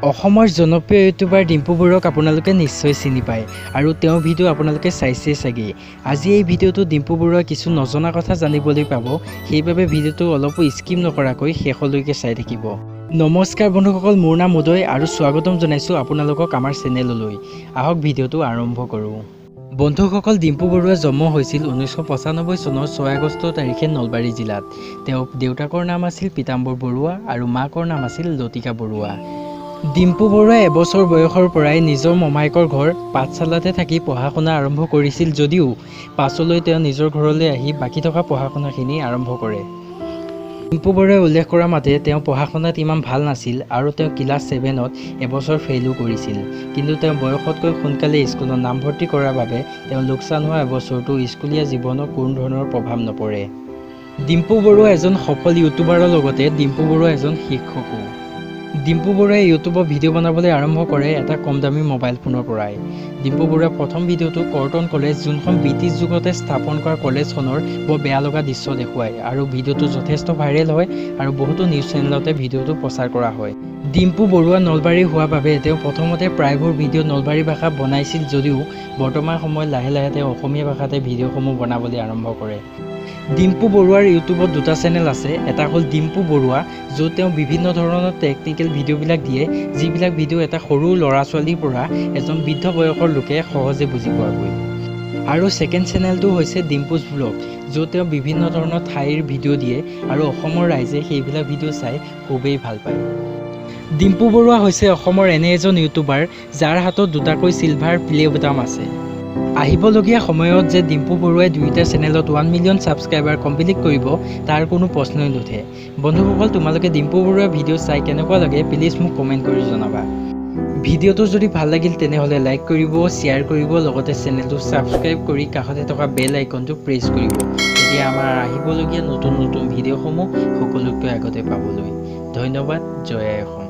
অসমৰ জনপ্ৰিয় ইউটিউবাৰ ডিম্পু বৰুৱাক আপোনালোকে নিশ্চয় চিনি পায় আৰু তেওঁৰ ভিডিঅ' আপোনালোকে চাইছেই চাগে। আজি এই ভিডিঅ'টো ডিম্পু বৰুৱাৰ কিছু নজনা কথা জানিবলৈ পাব, সেইবাবে ভিডিঅ'টো অলপো স্কিপ নকৰাকৈ শেষলৈকে চাই থাকিব। নমস্কাৰ বন্ধুসকল, মোৰ নাম উদয় আৰু স্বাগতম জনাইছোঁ আপোনালোকক আমাৰ চেনেললৈ। আহক ভিডিঅ'টো আৰম্ভ কৰোঁ। বন্ধুসকল, ডিম্পু বৰুৱা জন্ম হৈছিল 1995 চনৰ 6 আগষ্ট তাৰিখে নলবাৰী জিলাত। তেওঁ দেউতাকৰ নাম আছিল পীতাম্বৰ বৰুৱা আৰু মাকৰ নাম আছিল লতিকা বৰুৱা। ডিম্পু বৰুৱাই এবছৰ বয়সৰ পৰাই নিজৰ মমায়েকৰ ঘৰ পাঠশালাতে থাকি পঢ়া শুনা আৰম্ভ কৰিছিল যদিও পাছলৈ তেওঁ নিজৰ ঘৰলৈ আহি বাকী থকা পঢ়া শুনাখিনি আৰম্ভ কৰে। ডিম্পু বৰুৱাই উল্লেখ কৰা মতে তেওঁ পঢ়া শুনাত ইমান ভাল নাছিল আৰু তেওঁ ক্লাছ 7ত এবছৰ ফেইলো কৰিছিল। কিন্তু তেওঁ বয়সতকৈ সোনকালে স্কুলত নামভৰ্তি কৰাৰ বাবে তেওঁ লোকচান হোৱা এবছৰটো স্কুলীয়া জীৱনত কোনো ধৰণৰ প্ৰভাৱ নপৰে। ডিম্পু বৰুৱা এজন সফল ইউটিউবাৰৰ লগতে ডিম্পু বৰুৱা এজন শিক্ষকো। ডিম্পু বৰুৱাই ইউটিউবত ভিডিঅ' বনাবলৈ আৰম্ভ কৰে এটা কম দামী মোবাইল ফোনৰ পৰাই। ডিম্পু বৰুৱাৰ প্ৰথম ভিডিঅ'টো কৰ্টন কলেজ, যোনখন ব্ৰিটিছ যুগতে স্থাপন কৰা কলেজখনৰ বৰ বেয়া লগা দৃশ্য দেখুৱায় আৰু ভিডিঅ'টো যথেষ্ট ভাইৰেল হয় আৰু বহুতো নিউজ চেনেলতে ভিডিঅ'টো প্ৰচাৰ কৰা হয়। ডিম্পু বৰুৱা নলবাৰী হোৱাৰ বাবে তেওঁ প্ৰথমতে প্ৰায়বোৰ ভিডিঅ' নলবাৰী ভাষাত বনাইছিল যদিও বৰ্তমান সময়ত লাহে লাহে তেওঁ অসমীয়া ভাষাতে ভিডিঅ'সমূহ বনাবলৈ আৰম্ভ কৰে। ডিম্পু বৰুৱাৰ ইউটিউবত দুটা চেনেল আছে। এটা হ'ল ডিম্পু বৰুৱা, য'ত তেওঁ বিভিন্ন ধৰণৰ টেকনিকেল ভিডিঅ'বিলাক দিয়ে, যিবিলাক ভিডিঅ' এটা সৰু ল'ৰা ছোৱালীৰ পৰা এজন বৃদ্ধ বয়সৰ লোকে সহজে বুজি পোৱাকৈ। আৰু ছেকেণ্ড চেনেলটো হৈছে ডিম্পুজ ব্লগ, য'ত তেওঁ বিভিন্ন ধৰণৰ ঠাইৰ ভিডিঅ' দিয়ে আৰু অসমৰ ৰাইজে সেইবিলাক ভিডিঅ' চাই খুবেই ভাল পায়। ডিম্পু বৰুৱা হৈছে অসমৰ এনে এজন ইউটিউবাৰ যাৰ হাতত দুটাকৈ চিলভাৰ প্লে বুটাম আছে। আহিবলগীয়া সময়ত যে ডিম্পু বৰুৱাই দুয়োটা চেনেলত 1 মিলিয়ন ছাবস্ক্ৰাইবাৰ কমপ্লিট কৰিব তাৰ কোনো প্ৰশ্নই নুঠে। বন্ধুসকল, তোমালোকে ডিম্পু বৰুৱাৰ ভিডিঅ' চাই কেনেকুৱা লাগে প্লিজ মোক কমেণ্ট কৰি জনাবা। ভিডিঅ'টো যদি ভাল লাগিল তেনেহ'লে লাইক কৰিব, শ্বেয়াৰ কৰিব, লগতে চেনেলটো ছাবস্ক্ৰাইব কৰি কাষতে থকা বেল আইকনটো প্ৰেছ কৰিব, তেতিয়া আমাৰ আহিবলগীয়া নতুন নতুন ভিডিঅ'সমূহ সকলোতকৈ আগতে পাবলৈ। ধন্যবাদ। জয় আই অসম।